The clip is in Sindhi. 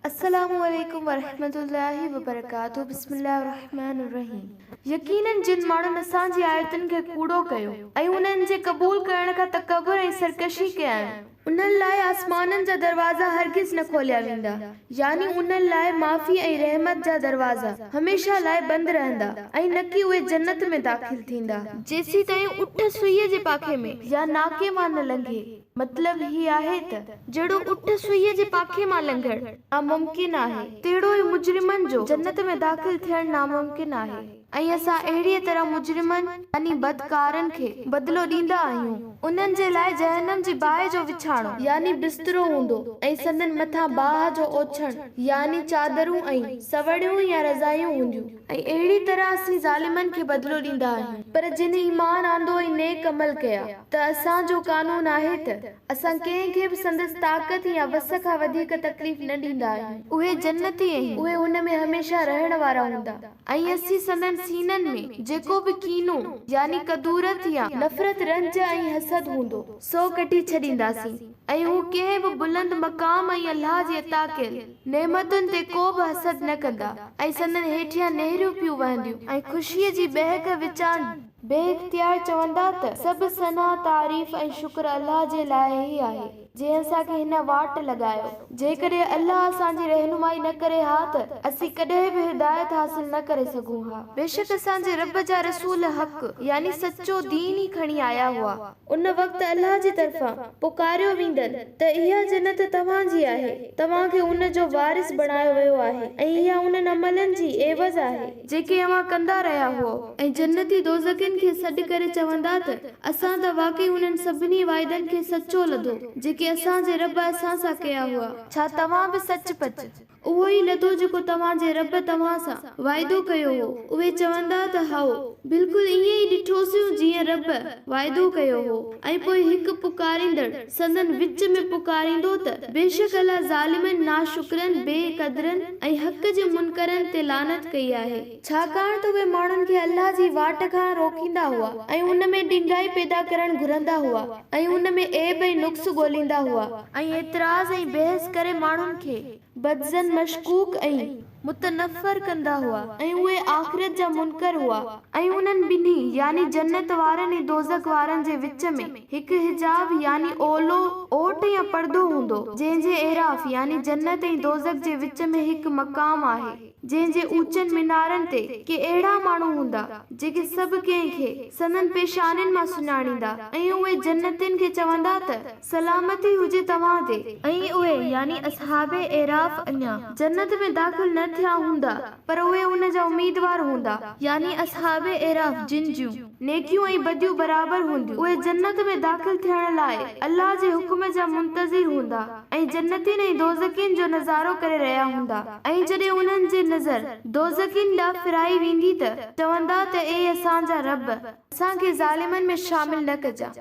السلام عليڪم ورحمة الله وبرڪاته بسم الله الرحمن الرحيم يقيناً جن ماڻهن اسان جي آيتن کي ڪوڙو ڪيو ۽ انهن جي قبول ڪرڻ کان تڪبر ۽ سرڪشي ڪيائون انهن لاء آسمانن جا دروازا هرگز نه کوليا ويندا يعني انهن لاء معافي ۽ رحمت جا دروازا هميشه لاء بند رهندا ۽ نڪي اهي جنت ۾ داخل ٿيندا. جيسيتائين اٺ سوئيء جي پاکي ۾ يا ناڪي مان نه لنگهي. مطلب هي آهي ته جهڙو اٺ سوئيء جي پاکي مان لنگهڻ ناممڪن آهي، تهڙو ئي مجرمن جو جنت ۾ داخل ٿيڻ ناممڪن آهي ۽ اسان اهڙيء طرح مجرمن يعني بدڪارن کي بدلو ڏيندا آهيون. انهن جي لاء جهنم جي باهه جو وڇاڻو يعني بسترو هوندو ۽ سندن مٿان باهه جو اوڇڻ يعني چادرون ۽ سوڙيون يا رضايون هونديون ۽ اهڙي طرح اسين ظالمن کي بدلو ڏيندا آهيون. پر جن ايمان آندو ۽ نيڪ عمل ڪيا. ته اسان جو قانون آهي ته اسان ڪنهن کي به سندس طاقت يا وس کان وڌيڪ تڪليف نه ڏيندا آهيون. اهي جنتي ۽ اهي ان ۾ هميشه رهڻ وارا هوندا ۽ اسين سندن سينن ۾ جيڪو به ڪينو يعني ڪدورت يا نفرت رنج ۽ حسد هوندو سو ڪڍي ڇڏينداسين ۽ هو ڪنهن به بلند مقام ۽ الله جي عطا ڪيل نعمتن تي ڪو به حسد نه ڪندا ۽ سندن هيٺيان نهريون پيون وهنديون ۽ خوشيء جي ٻهڪ وچان بي اختيار چوندا ته، سڀ ثنا، تعريف ۽ شڪر الله جي لاء ئي آهي، جنهن اسان کي هن واٽ لڳايو. جيڪڏهن الله اسان جي رهنمائي نه ڪري ها ته اسين ڪڏهن به هدايت حاصل نه ڪري سگهون ها. بيشڪ اسان جي رب جا رسول حق، يعني سچو دين، ئي کڻي آيا هئا. ان وقت الله جي طرفان پڪاريو ويندن ته اها جنت توهان جي آهي، توهان کي ان جو وارث بڻايو ويو آهي ۽ اها انهن عملن جي عيوض آهي، جيڪي اوهان ڪندا رهيا هئو ۽ جنتي دوزخين کي سڏ ڪري چوندا ته اسان ته واقعي انهن سڀني واعدن کي سچو لڌو، جيڪي اسان جي رب اسان سان ڪيا هئا. ڇا توهان به سچ پچ اهو ئي لڌو جيڪو توهان جي رب توهان سان وعدو ڪيو هو؟ اهي چوندا ته هائو، بلڪل ائين ئي ڏٺوسيون جيئن رب وعدو ڪيو هو. ۽ پوء هڪ پڪاريندڙ سندن وچ ۾ پڪاريندو ته، بيشڪ الله ظالمن، ناشڪرن، بي قدرن ۽ حق جي منڪرن تي لعنت ڪئي آهي. ڇاڪاڻ ته اهي ماڻهن کي الله جي واٽ کان روڪيندا هئا ۽ ان ۾ ڏنگائي پيدا ڪرڻ گهرندا هئا ۽ ان ۾ عيب ۽ نقص ڳوليندا هئا. ۽ اعتراض ۽ بحث ڪري ماڻهن کي بدظن، مشڪوڪ ۽ متنفر ڪندا هئا ۽ اهي آخرت جا منڪر هئا. ۽ انهن ٻنهي، يعني جنت وارن ۽ دوزخ وارن، جي وچ ۾ هڪ حجاب، يعني اولو، اوٽ يا پردو، هوندو، جنهن جي اعراف، يعني جنت ۽ دوزخ جي وچ ۾ هڪ مقام آهي، جنهن جي اوچن مينارن تي ڪي اهڙا ماڻهو هوندا، جيڪي سڀ ڪنهن کي سندن پيشانين مان سڃاڻيندا ۽ اهي جنتين کي چوندا ته. سلامتي هجي توهان تي. ۽ اهي، يعني اصحاب اعراف، اڃا، جنت ۾ داخل نه ٿيا هوندا، پر اهي ان جا اميدوار هوندا. يعني اصحاب اعراف جن جون، نيڪيون ۽ بديون برابر هونديون، اهي جنت ۾ داخل ٿيڻ لاء الله جي حڪم جا منتظر هوندا ۽ جنتين ۽ دوزخين جو نظارو ڪري رهيا هوندا ۽ جڏهن انهن جي نظر دوزخين ڏانهن ڦيرائي ويندي ته، چوندا ته اي اسان جا رب! اسان کي ظالمن ۾ شامل نه ڪجان.